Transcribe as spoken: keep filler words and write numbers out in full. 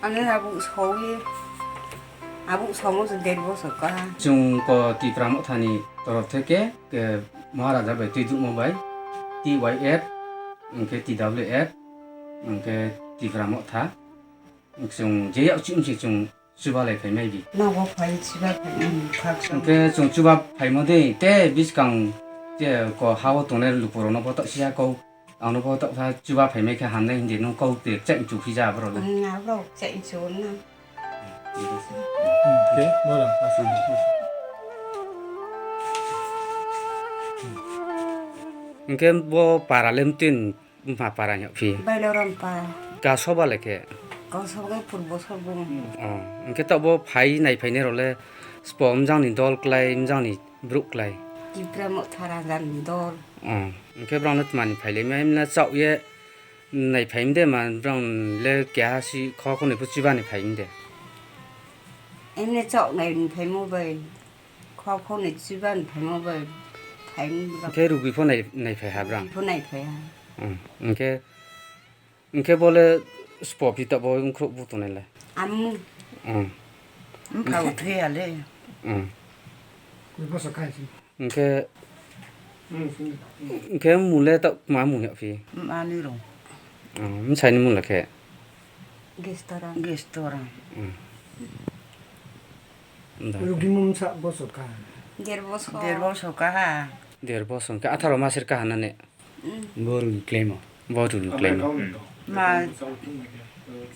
Ani abuk sawi, abuk songo se der bosor kaha. Chwng ko Tipra Mothani torof theke ke Maharaja bai twi dukmo bai T Y F, hwnkhe T W F, hwnkhe Tipra Motha. Chwng je yak chim se chwng chubalai phai mai di. Nogo phai chiba phai, um, khaksa. Hwnkhe chwng chuba phaimo de, te biskang je ko hao tongnai lukurokno botok siya ko. Ang no bo toksa chuba phai mai khe hamnai hindi, nung kau te chai chu phija borok le. Hmm, aborok chai chu na. Hwnkhe bo para le mtin ma para nyok phi. Bailoram para. Ka soba le khe. Kau soba purbo sorbo. Oh, hwnkhe to bo phai nai phai ne role spo mjang ni dol klai, mjang ni bruk klai. Tipra Motha raja ni dol. Oh, hwnkhe borok no twmani phai le mai na chao ye. Nai phaim de ma, borok le keha si kho kho ni phu chibani phaim de. Emne chok nai phaimo bai, kho kho ni chibani phaimo bai, phaim borok. Khe rugwi pho nai, nai phai ha borok. Pho nai phai ha. Hmm, hwnkhe, hwnkhe bo le spo phi ta bo wngkhuk bu tonai le. Amu. Hmm. Wngkha uthwi ya le. Hmm. Hwnkhe, hwnkhe mung le ta ma mung ya phi? Mani rong. Oh, msai ni mung le khe? Gestora. Gestora. Hmm. Da. Rugi mung sa bosor ka? Der bosor. Der bosor ka ha. Der bosor ka, atharo masir ka hanane? Hmm. Bo rugi claim o. Bo rugi claim o. Ma.